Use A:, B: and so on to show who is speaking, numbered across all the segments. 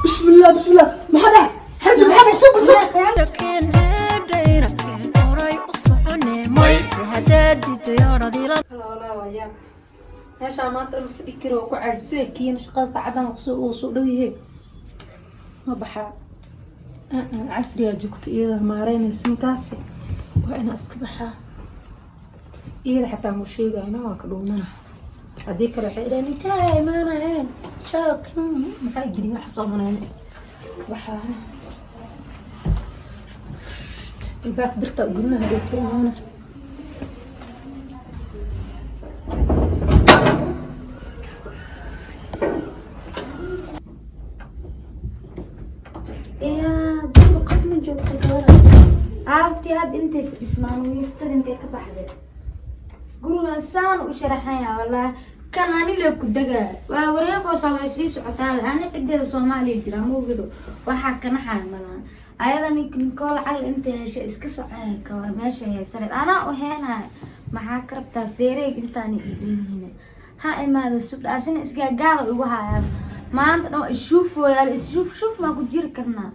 A: Bismillah, bismillah. Maxaa dhacay? Xaji, maxaa dhacay? Soo barso.
B: Walaa meeshaa maanta dhan fadhi kari, waa ku caajisay. Kiina shaqada saacadan kusoo uu soo dhow yahay, ma baxaa? Casriyaa joogto, iyada maareynaysa ninkaasi. Waa inaa iska baxaa. Iyada xataa muu sheegayna, waa ka dhuumana. Haddii kale waxay dhahen ninkaa imaanayeen shaak maxaa geliya. Waxa soo manayna iska baxaa. Albaabka birta ugelina, hadhowta imaana.
C: Yaa guriga qof ma joogto? Gabara aabtii hadda intay fadhismaan, wiiftada intay ka baxday. Gurigan saan u sharaxanya, wallaahi kan ani le ku degaa waa wareegoosa, way sii socotaa. Ani cideeda Soomaaliya jira mawgido, waxaa kanaxaya malaan. Ayada nink ninkoo lacag intay heshay iska socaya. Kawar meesha haysaneed anaa u heenaya. Maxaa ka rabtaa feereyg intaana ii dhanyihiin? Ha imaada sugdha, asina isgaagaada igu hayaan maanta dhan ishuufooyaal. Ishuuf shuuf maa ku jiri karnaa?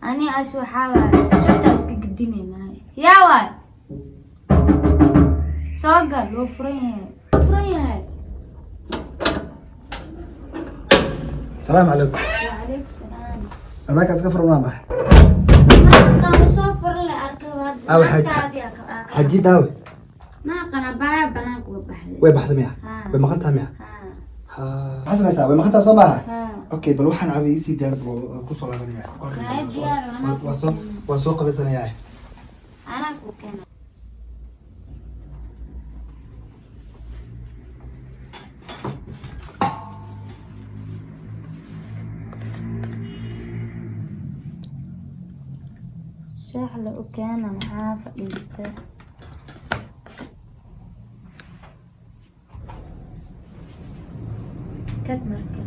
C: Ani as waxaa waay shurtaa iska gedinaynaa. Yaa waay, soo gal, wuu furan yahay, wuu furan yahay.
A: Salaamu calaykum.
C: Wacalaykum salaam.
A: Albaabka iska furan, waa maxay?
C: Ma aqaano, soo furan la arkay waad.
A: Ah, xaji daawe.
C: Ma aqana, baaya banaanka uga baxday.
A: Way baxday miya?
C: Haa.
A: Way maqan tahay miya?
C: Haa.
A: Ha, maxaa samaysaa? Way maqan tahay soo maaha?
C: Haa.
A: Okay, bal waxaan cabay isii diyaar bro, ku soo laabanaya qolka.
C: Haa, diyaar, anaa
A: Waa soo qabaysanayaa.
C: Anaa ku keena. Shaax la u keena, maxaa fadhiista? Kad marka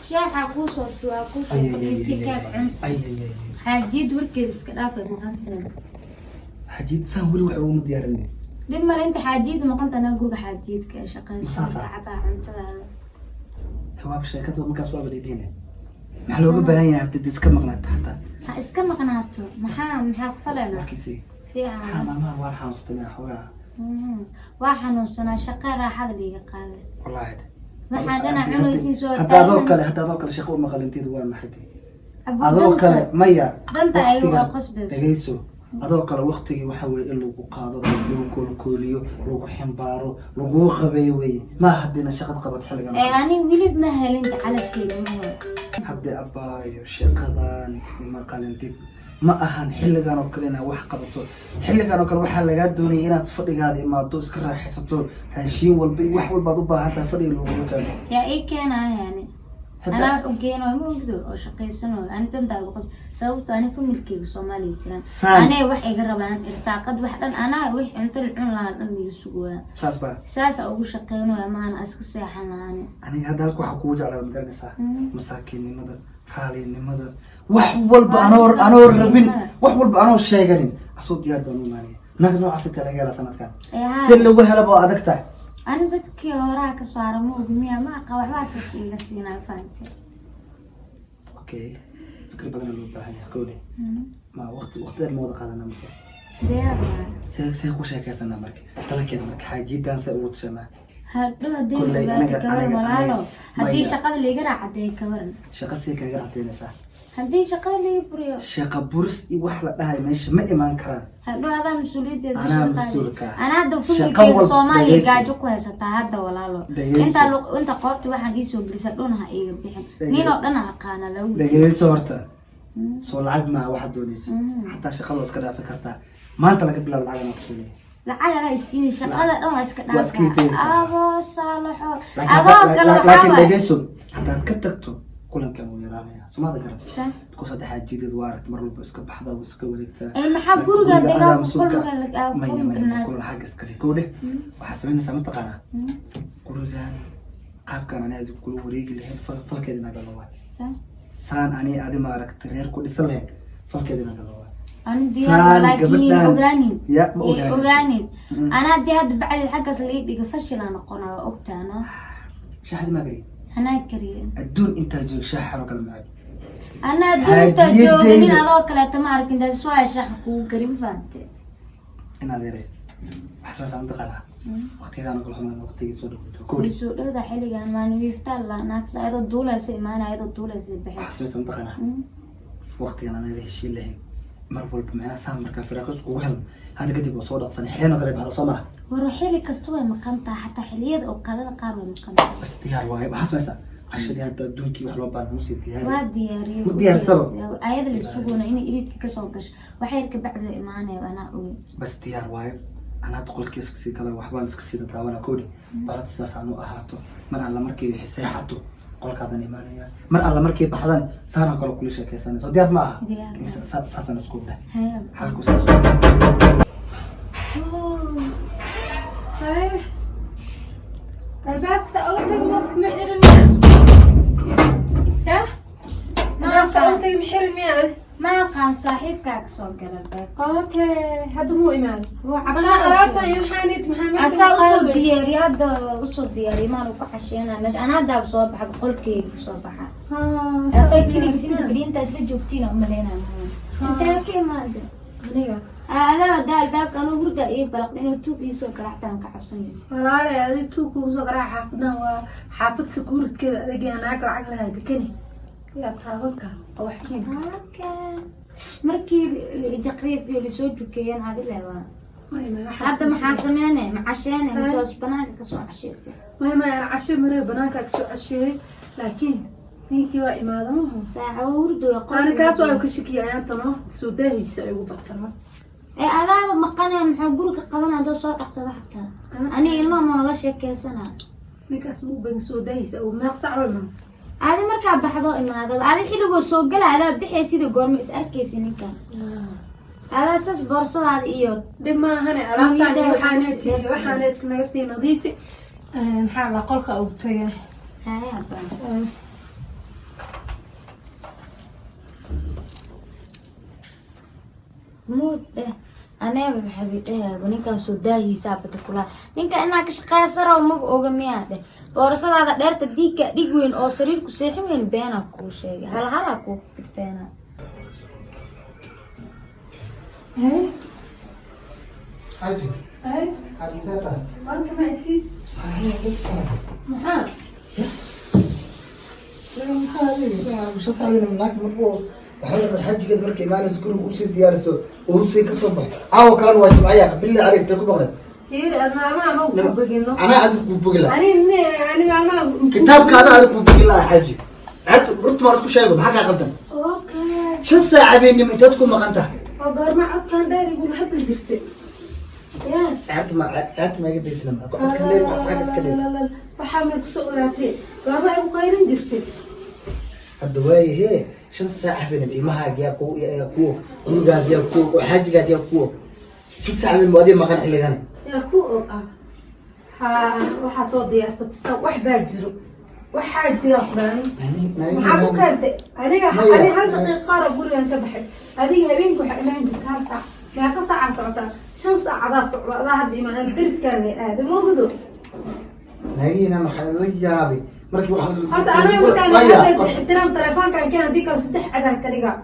C: shaaxa kuusoo shubaa, kuusoo
A: Ay, ay, ay,
C: fadhiistay.
A: ay,
C: Kaag cun.
A: Ay, ay, ay.
C: Xaajiid warkeeda iska dhaafay, maqanteeda.
A: Xajiid saan weli wax uguma diyaarin.
C: Dhib male, inta xaajiid maqanta anaa guriga xaajiidka ee shaqayso.
A: Saasa.
C: Cabaa cuntadaada.
A: Jawaab sheekada markaas waaba dhidhiine. Maxaa looga baahan yahay hadii iska maqnaata xataa?
C: Ha iska maqnaato, maxaa ku falaynaa?
A: Warkiisii
C: Fiican.
A: Maxaa maalmahan waan xanuunsatanaa xoogaa.
C: Waa xanuunsanaa, shaqa raaxada liiga qaaday.
A: Wallaahi.
C: Waxaan dhanac cunaysiin soo
A: Hadda adoo kale, hadda adoo kale shaqo uma qalinteedu waa maxay tahay?
C: Abu
A: Adoo
C: danta-
A: kale maya.
C: Danta ayaga
A: Waqtigan-
C: waa qasbayso.
A: Dhagayso, adoo kale waqtigii waxa weeye in lagu qaado, lagu koolkooliyo, lagu ximbaaro, lagu qabeeyo weye. Ma haddina shaqad qabat xilligan.
C: Ee ani weli ma helin, calafkeyga ma helo.
A: Haddii abaayo shaqadan ma qalintid, ma ahan xilligan oo kale inaad wax qabato. Xilligan oo kale waxaa lagaa doonaya inaad fadhigaada imaado, iska raaxaysato, raashiin walba iyo wax walbaad u baahan tahay fadhiga lagugu keeno.
C: Yaa ii keenaya yani?
A: Hadda-
C: Anaa wax u geenayo ma ogdo oo shaqaysanayo. Ani danta igu qas, sababto ani familkeyga Soomaaliya jiraan.
A: Saan.
C: Anay wax iga rabaan, irsaaqad wax dhan anaa wix cunto la cun lahaa dhan iga sugaya.
A: Saas baa.
C: Saasa ugu shaqeynayo, maana iska seexan lahaani.
A: Aniga hadda halka waxaa kugu jeclaa, ma garanaysaa? Masaakiinnimada, raalinimada, wax walba anoo rabin, wax walba anoo sheeganin, asoo diyaar baan u imaanaya. Naag noocaas inta laga helaa sanadkan?
C: Ee, haa.
A: Si lagu helaba waa adag tahay.
C: Ani dadkii horaa ka soo hara ma ogi miya, ma aqa waxbaa saas iiga siinaya, fahante?
A: Okay, fikir badan loo baahan yahay kowdhe. Ma waqti dheer ma wada qaadanaa mise?
C: Diyaar waa.
A: See ku sheekaysanaa marka talakeena, marka xaajiyadan see ugu tashanaa?
C: Hadhow haddii
A: Kolley
C: ogaato gabar walaalo, haddii
A: maya.
C: shaqada liiga raacadee kabaran.
A: Shaqa see kaaga racdaynaysaa?
C: Haddii shaqada liiga buriyo.
A: Shaqa buris iyo wax la dhahay meesha ma imaan karaan.
C: Hadhow adaa mas-uuliyadeeda
A: Anaa
C: dusha
A: mas-uulka
C: qaadaysa.
A: ah.
C: Anaa hadda
A: Shaqo
C: familkeyga
A: walba
C: Soomaaliya
A: dhageysi.
C: gaajo ku haysataa hadda, walaalo.
A: Dhageysi.
C: Inta qoorta waxaan iisoo gelisa dhun ha iiga bixin. Nin oo dhan ha aqaana lagu.
A: Dhageyso horta, soo lacag maaha waxaad doonayso? Xataa shaqada waa iska dhaafi kartaa. Maanta laga bilaabo lacag anaa kusiinaya.
C: Lacag adaa isiinay, shaqada dhan waa iska
A: Waa iska
C: dhaafaa.
A: tegaysaa.
C: Aboo saalaxo.
A: Laakiin
C: Adoo kale waxaa
A: laakiin
C: waay.
A: dhageyso, haddaad ka tagto kulankan wuu yaraanaya, somaada garan?
C: Sax.
A: Because hadda xaajiyadeed waa aragta, mar walba iska baxda, waa iska wareegtaa.
C: Ee, maxaa
A: Laakiin
C: guriga
A: guriga
C: degaa
A: adaa mas-uulka
C: kulmiga
A: ah. Maya, maya,
C: kulmiga
A: kulan xagga iska dhig. Kowdhe, waxaa samaynaysaa mataqaanaa? Gurigan qaabkan ani adigu kula wareegi lahayn, falkeeda inaga loo waay.
C: Sax.
A: Saan ani adi maaragtay reer ku dhisan lahayn, falkeeda inaga loo waay.
C: Ani diyaar
A: Saan
C: laakiin
A: gabadhaan-
C: ogaanin.
A: Ya, ma
C: Ii
A: ogaanayso.
C: ogaanin. Anaa haddii hadda bacdi xaggaas la ii dhiga fashil aan noqonaa, waa ogtaa no.
A: Shaxdi maa gari.
C: Anaa kariye.
A: Adduun intaa joogo shaaxan oo kale macab.
C: Anaa adduunta jooga nin
A: Hadiyadeyda.
C: Adoo kaleeta ma arkin, taas waa shaaxa kugu karin, fahamte?
A: Inaad yare waxaa soo mataqaanaa waqtiyadan oo kale xumaan, waqtigii soo dhawaato
C: Way
A: koodi.
C: Soo dhowda xilligan maalin wiifta la naagta ayadoo duulaysa imaana, ayadoo duulaysa baxay.
A: Waxaa soo mataqaanaa waqtigan aan heshiin lahayn mar walba, macnaha saa markaa firaaqo iskugu helno hadda kadib waa soo dhaqsanay, xilin oo kale baxda, soo maha?
C: War, xilli kasta way maqan tahay, xataa xilliyada oo qadada qaar way maqan tahay.
A: Bas, diyaar waaye. Waxaa samaysaa cashadii hadda adduunkii wax loo baahan musii diyaari.
C: Waa diyaariyey.
A: Ma diyaarsaba?
C: Ayada la sugona inay iridka kasoo gasho, waxay yarka bacdi way imaanaya, anaa ogey.
A: Bas, diyaar waaye. Anaa hadda qolkii iska sii gala, waxbaan iska sii daawana kowdhi. Balad sidaas aan u ahaato, mar alla markay seexato qolkaadan imaanaya, mar alla markay baxdan saanoo kale kula sheekaysanay. Soo diyaar ma aha?
C: Diyaar.
A: Saasaan isku dheh.
C: Haya.
A: Xalku saas.
B: Haye, albaabka saa oga tag, ma xirin miya? Ya, albaabka saa oga tag, ma xirin miya?
C: Ma aqaan, saaxiibkaa kasoo gala albaabka.
B: Okay, hadda muu imaaday?
C: Wuu
B: Anaa alaabta iyo maxaanid maxaa meesha
C: asaa
B: ku
C: usoo
B: qaadaysa?
C: Diyaariye, hadda usoo diyaariye, maanu ku casheynaa meesha. Anaa haddaaba soo baxa, qolkeyga kasoo baxa.
B: Haa,
C: asaa keligiis inta fadhiya, intaa isla joogtiin umaleynaa. Intee ka imaade?
B: Aniga?
C: Adaa hadaa albaabka anuu hurda ii balaqda, inuu tuug iisoo garactaan ka cabsanaysa.
B: Walaale, adi tuug kugu soo garaaca? Xaafadan waa xaafad sakuuridkeeda adag, naag lacag lahaa dekani yaa taabanka oo wax keeni.
C: Okay. Markii jaqriif iyo lasoo jukeeyeen adi leewaa. Hadda maxaa sameyne? Ma casheene mise hoos banaanka kasoo casheysay?
B: Maya maya, ana casho mare, banaankaa kasoo casheeyey, laakiin ninkii waa imaada maha.
C: Saaca waa hurdo.
B: Ana kaas waa ka shakiyay ayaantano, soo daahiisa ay ugu batano.
C: Ee, adaaba maqane, muxuu guriga qaban hadoo soo dhaqsado? Xataa aniga ilmaha ma nala sheekeysana.
B: Ninkaas muu ban soo daahiisa uu meeq sac way maa.
C: Adi markaa baxdoo imaadaba, adi xilligoo soo gala adaa bixay, sida goorma is arkaysa ninkan? Adaa saas boorsadaada iyo
B: Dib maahane, alaabtaan iyo
C: Dunida
B: waxaaneed iyo waxaaneed naga sii nadiifi. Maxaa la qolka ugu tagay?
C: Haya baa. Muud eh, aneeba maxaa dhehayba, ninkaan soo daahiisaa bada kulaa, ninka inaa ka shaqeysaro maba oga miyaa dheh. Boorsadaada dheerta diigka dhig weyn oo sariirku seexin weyn, beenaa kuu sheegay, hal halaa kuu kidfeenaa.
B: Haye.
A: Xaaji.
B: Haye.
A: Xaaji, see tahay?
B: Warka ma isiis? Maxaa?
A: Xaajigeed markay imaanayso guriga usii diyaariso oo usii kasoo baxo. Caawa kalena waa jimcaya, billi caleyk, intee ku maqneed?
B: Fiiri, ad maalmaha ma ku begino.
A: Anaa adiga kuu bogi lahaa.
B: Ani ani maalmaha.
A: Kitaabkaada adiga kuu bogi lahaa. Xaaji, horta runta maan isku sheego, maxaa kaa qaldan?
B: Okay.
A: 5 saac habeenimo inteed ku maqan tahay?
B: Oo goorma codkan dheer igula hadli jirtay ya?
A: Ceebta ma iga daysana? Ma codkan dheer ma asxaag iska dheer?
B: Waxaa may kusoo ogaatay goorma igu qayrin jirtay?
A: Hadda waayahe, 5 saac habeenimo ilmahaaga yaa ku yaa kuwo, gurigaaga yaa kuwo, oo xaajigaaga yaa kuwo, 5 saac habeenimo adiga maqan xilligani.
B: Yaa ku og ah? Haa, waxaa soo diyaarsatay sa wax baa jiro, waxaa jira kudhaani. Maxaa ku keentay aniga?
A: Maya.
B: Ani hal daqiiqaara gurigan ka baxay. Adiga habeenka waxaa imaan jirta hal saac. Meeqa saacaa socotaa? 5 saacadaa socda. Adaa hadda imaan, dariskaan lay aaday mawdudo.
A: Naagihiina waxaa la yaabay markii waxa
B: Horta aniga markaan
A: Maya,
B: hadlaysa ixtiraam, telefoonkan keen, haddii kale saddex cadaan ka dhigaa.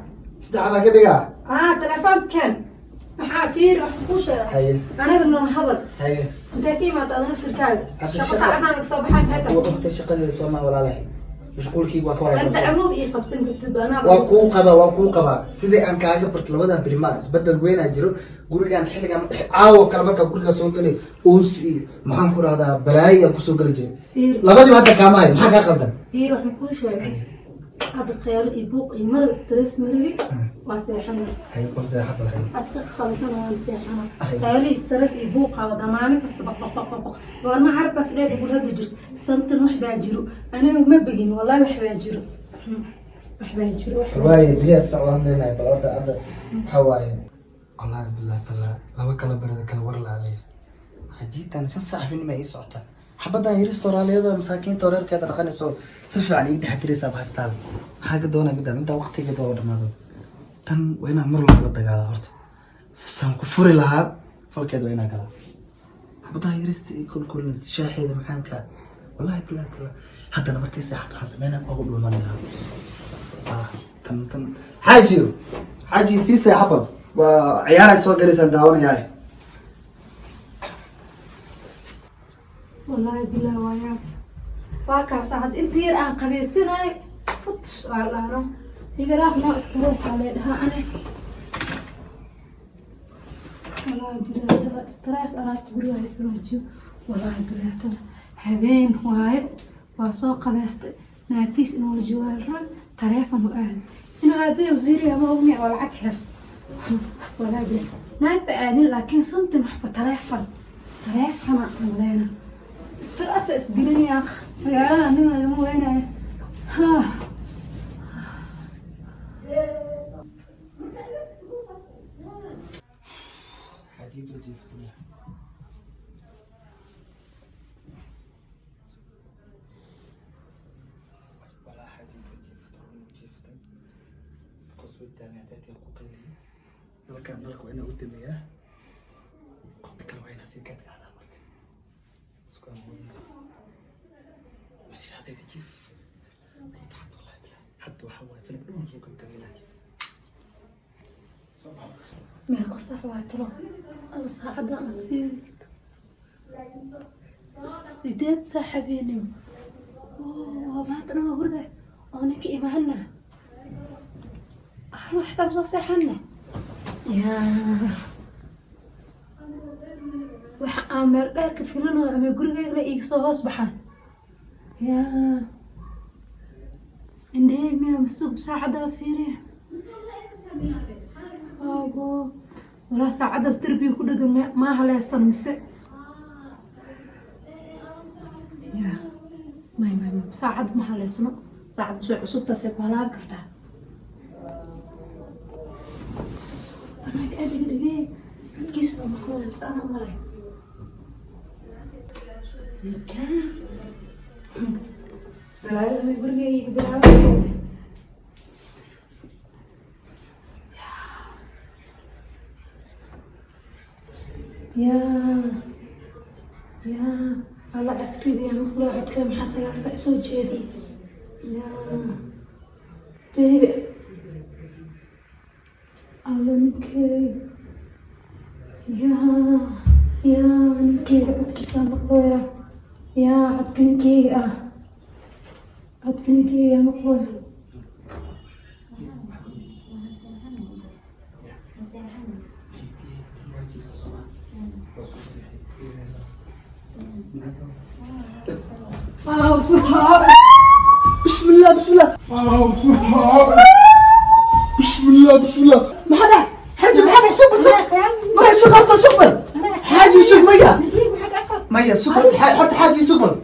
A: Saddex cadaa ka dhigaa?
B: Ah, telefoonkan maxaa? Fiir, wax kuu sheega.
A: Haye.
B: Aniga noon hadal.
A: Haye.
B: Intee ka imaata ada naftirkaaga?
A: Hadda
B: shaqo
A: shaqa-
B: saacadaan laga soo baxay maxay
A: waa
B: tahay?
A: Ogtay shaqadeeda soo maa walaalahay, mashquulkayga waa ka
B: anta
A: waraysaa.
B: camoob ii qabsan kartid ba anaa.
A: Waa kuu qabaa, waa kuu qabaa. Sidii aan kaaga barto labadan beri ma isbedel weynaa jiro gurigan. Xilligan caawo kale markaa guriga soo galay, uunsi iyo maxaan ku rahdaa balaayo aan kusoo geli jiray.
B: Fiir.
A: Labadiiba hadda kaama hayo, maxaa kaa qaldan?
B: Fiir, waxaan kuu sheegay hadda khayalo iyo buuq iyo marab stress marabi, waa seexana.
A: Haye, bal seexa, bal haye.
B: Aska qabsana, waan seexana.
A: Ay.
B: Khayalo iyo stress iyo buuqa wada maalin kasta, baq baq baq baq baq. Goorma carabkaas dheer ugu hadli jirto? Santan wax baa jiro, aniga ma begin wallahi, wax baa jiro, wax baa jiro, wax baa
A: Waaye biliyaas baan wada hadlaynaya. Bal horta hadda waxaa waaye, wallahi billahi taala, laba kala berida kala war laalay. Xajiitan 5 saac habeenimo ay ii socota, xabadan yaristo raaliyada masaakiinta oo reerkeeda dhaqanayso si fiican ii taxadiraysaa bahastaaba. Maxaa ka doonaa midda midda waqtigeeda oo dhamaado? Tan waa inaan mar walba la dagaalaa. Horta saan ku furi lahaa falkeeda waa inaan galaa. Xabadaha yarista ii kolkolinaysa shaaxeeda macaanka. Wallahi billahi taala, haddana markay seexato waxaan sameynaa, waa u dhuumanayaa. Ah, tan tan xaajiyo, xaaji, sii seexa bal, waa ciyaaraad soo galaysaan daawanayaa.
B: Wallaahi bilahi waa yaab. Waa kaasa had inta yar aan qabaysanaay fut waa la dhahno igaraaf, no stress aa lee dhahaa ane. Wallaahi bilahi tala, stress alaabta guriga haysanoojiyo. Wallaahi bilahi tala, habeen waaye, waa soo qabaystay, naagtiis inuu la joogaa la rabay, taleefon u aaday, inuu aabbahe wasiiriya ama ogmiya oo lacag haysto. Wallaahi bilahi naag ba aadin, laakiin something waxba taleefon taleefona maleena stress isgelinaya, magaalada nin lagama weynayo. Ha.
A: Xaajiyadu jiifta. Walaa xaajiyadu jiifta, jiiftay qosoo taagan dadka ku qayliya. Nalkan, nalka waa inaa u dameeyaa, qofta kale waa inaa sii gaadgaadaa. Marka isku amoodina meesha adiga jiif ay gacanta. Wallahi bilahi, hadda waxaa waaye filig dhan soo gabagabeynaa.
B: Meeqa saac waa talo? Alla, saacadda aan fiiri, 8 saac habeenimo. Waa maanta dhan waa hurda oo ninka imaana hal xitaa soo seexana. Yaa waxa aan meel dheer ka filanayo ama gurigeyga iiga soo hoos baxaan? Yaa indhahey miyaa masuug? Saacaddaa fiiriya. Abo, walaa saacaddaas derbiga ku dhegan maa haleesan mise? Ya may may may, saacad ma haleysno, saacaddaas way cusubtaasay ku halaabi kartaa. Banaanka aad iga dhigay, codkiisa baa maqlaya mise anaa umalay? Ninkaan balaayada gurigeyga bilaabay. Yaa yaa, alla, casriga yaa maqlaya codka? Maxaa 9 saac soo jeediyay? Yaa baby, alla, ninkeyga, yaa yaa, ninkeyga codkiisaa maqlaya. Yaa codka ninkeyga ah, codka ninkeyga maqlaya.
A: Waa jiifta soomaa, waa soo seexday. بسم الله بسم الله بسم الله بسم الله. maxaa dhac xaji? Maxaa dhac? Super, super, maya, sug horta, super xaaji, sug, maya maya, sug horta, horta xaaji, sug bal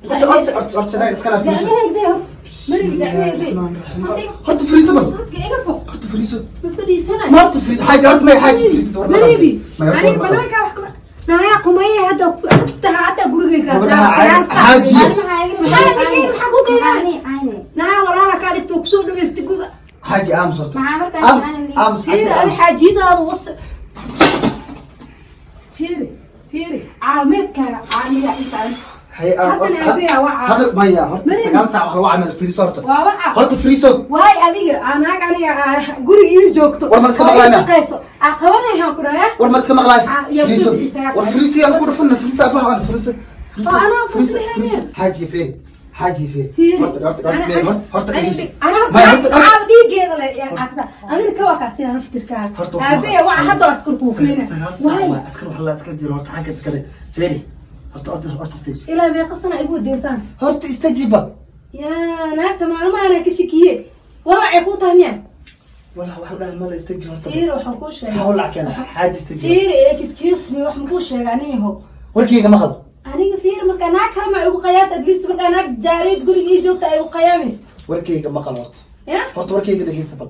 A: horta horta horta horta iska dhaaf, fariiso. Horta fariiso bal, horta fariiso. Ma horta fariiso xaaji, horta maya xaaji, fariiso war.
B: Maribi.
A: Maya.
B: Aniga banaanka wax kuma naya qumaya hadda hadda hadda gurigayga.
A: Gabadhaha xaaji.
B: Maxaa maxaa ku geynaa? Naya walaala kaa dhigto kusoo dhaweystay guriga.
A: Xaaji, aamus horta.
C: Maxaa markaas
A: aamus
C: macalin?
A: Aamus.
B: Fiiri adi xaajiyadaada was, fiiri fiiri caameedkaaga caaniga intaan.
A: Hay.
B: Haddana aabbayaa wacaa.
A: Hadal maya horta.
B: Mariam.
A: 9 saac wax lagu camal, fariiso horta.
B: Waa waca.
A: Horta fariiso.
B: Waay adiga anaag aniga guriga ii joogto
A: War ma iska
B: oo ii
A: maqlaynaa?
B: shaqayso aa qabanayaan ku dhahaa.
A: War ma iska maqlaay?
B: Ah, yaa
A: fariiso.
B: kusoo bixi
A: War fariiso, yaa ku dhufana fariiso, abaha waan fariiso.
B: Oo anaa
A: fariiso.
B: fariiso.
A: Fariiso xaaji, feeri xaaji, feeri.
B: Fiiri.
A: Horta horta horta horta horta dhegeyso.
B: Anaa
A: Maya, horta horta
B: caawa dhiigeeda le aksa adina ka waa kaasina naftirkaaga.
A: Horta wax
B: aabbaye waca hadda askar kuu keena.
A: 9 saac
B: Waay.
A: waa askar wax la iska jiro. Horta xagga iskale feeri, horta horta horta stage.
B: Ilaa meeqa sana igu wadeensaan?
A: Horta istajiba.
B: Yaa naagta maalmahaana ka shakiye, walacay kuu tahay miya?
A: Wala wax la dhahay mala, istaji horta.
B: Fiiri, waxaan kuu sheegay.
A: Hawl lacag keena xaaji, istaji.
B: Fiiri, excuse me, waxaan kuu sheegay aniyaho.
A: Warkayga maqal.
B: Aniga fiiri, markaa naag kale ma igu qayaanta, at least markaa naag jaariyad guriga ii joogta ay igu qayaamaysa.
A: Warkayga maqal horta.
B: Ya.
A: Horta warkayga dhegeysa bal.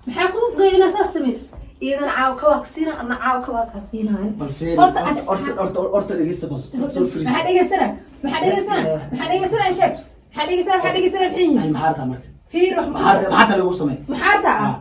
B: Maxaa kuu geynaa saas samays? Iyadan caawa ka waa ka siina, adna caawa ka waa kaa siinaa.
A: Bal feeri.
B: Horta
A: horta horta horta dhegeysa bal, horta soo fariiso.
B: Maxaa dhegeysana? Maxaa dhegeysana? Maxaa dhegeysana? Sheeg, maxaa dhegeysana? Maxaa dhegeysana? Maxay yihiin?
A: Ay, maxaa rabtaa marka?
B: Fiir wax.
A: Maxaa maxaa lagu sameey?
B: Maxaa taa?
A: Ah.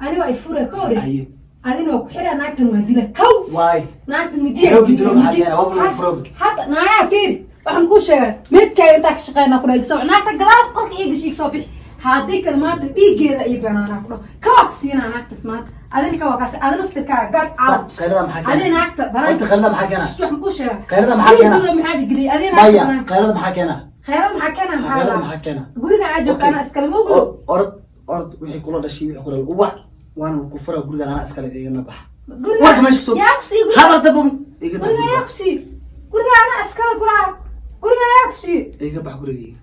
B: Ani waa ifure ka hore.
A: Haye.
B: Adina waa ku xiraa, naagtan waa dila kow.
A: Waay.
B: Naagtan midiya.
A: Xoogi dilo maxaa keena? Waa bal furoobi.
B: Hadda naayaa fiir. Waxaan kuu sheegay, meedkaaga intaa ka shaqeynaa ku dhahay, soo naagta gadaal qolka iiga shiig soo bixi. Haddii kale maanta dhiiggeeda iyo banaanaa ku dhaho, kawaa ka siinaa naagtas maanta. Adina kawaa kaasi, adina naftirkaaga get out.
A: Qaylada maxaa keena?
B: Adina naagta.
A: Horta qaylada maxaa keena?
B: Waxaan kuu sheegay.
A: Qaylada maxaa keena?
B: Gurigooda maxaa bigeliyay? Adina naagta
A: Maya.
B: banaanka.
A: Qaylada maxaa keena?
B: Khayra maxaa keena? Maxaa
A: Qaylada
B: lahaa?
A: maxaa keena?
B: Guriga aad joogta anaa iskale, ma ogdo.
A: Orod, orod, wixii kula dhashay, wixii kula uwac, waana ku fura gurigan, anaa iskale, igana bax.
B: Guriga
A: Warka meesha kusoo
B: yaa ku sii guriga?
A: Hadal daba iga bax.
B: Guriga yaa ku sii? Guriga anaa iskale kulaha. Guriga yaa ku sii?
A: Iga bax gurigayga.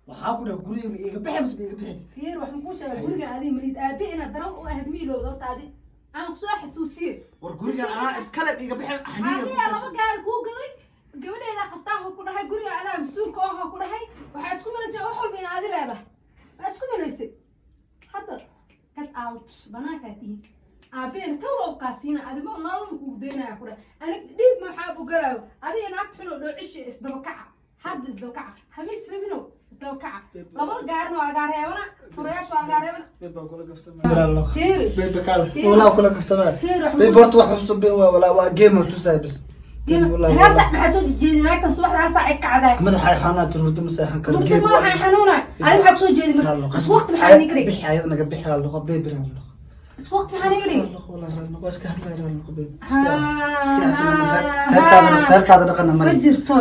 A: Waxaa ku dhahay, gurigayga iga bixi mise iga bixis?
B: Fiir, waxaan kuu sheegay, guriga adiga malid aabe inaad daraw u ahayd miilowda. Horta adi aan kusoo xasuusiye.
A: War gurigan anaa iskale, iga bixi.
B: Adiga laba gaari kuu gaday, gabadheeda qabtaa ku dhahay, guriga adaa mas-uulka oo ku dhahay. Waxaa isku malaysay wax walba in adi leedahay, waa isku malaysay. Hadda get out, banaankaa tihin. Aabeen ka walow kaasiina adima nolol kugu daynaya ku dhahay. Anig dhiig maxaa u galaayo? Adiga naagta xun oo dhoocishi, isdaba kaca hadda, isdaba kaca. Hamiis rabino, isdaba kaca. Labada gaarina waa lagaa reebana, furayaasha waa lagaa reebana. Fiiri.
A: Baby, kaal walaa kula kaftamaa.
B: Fiiri,
A: Baby, horta wax cusub waa walaa, waa game oo tusaay bas.
B: 9 saac maxaa soo jeedi? Naagtan subaxda 1 saac ay kacday.
A: Madaxa xanuunaa, hurdo ma seexan karo.
B: Hurdo madaxa xanuunay. Adi maxaa kusoo jeedi marka? Is waqti maxaa niga dhigay?
A: Bixi, ayada naga bixi, raal noqo baby, raal noqo.
B: Is waqti maxaa niga dhigay?
A: Walaa raal noqo, iska hadlay, raal noqo baby, iska iska. Reerkaada dhaqana
B: Ma
A: mari.
B: jirto.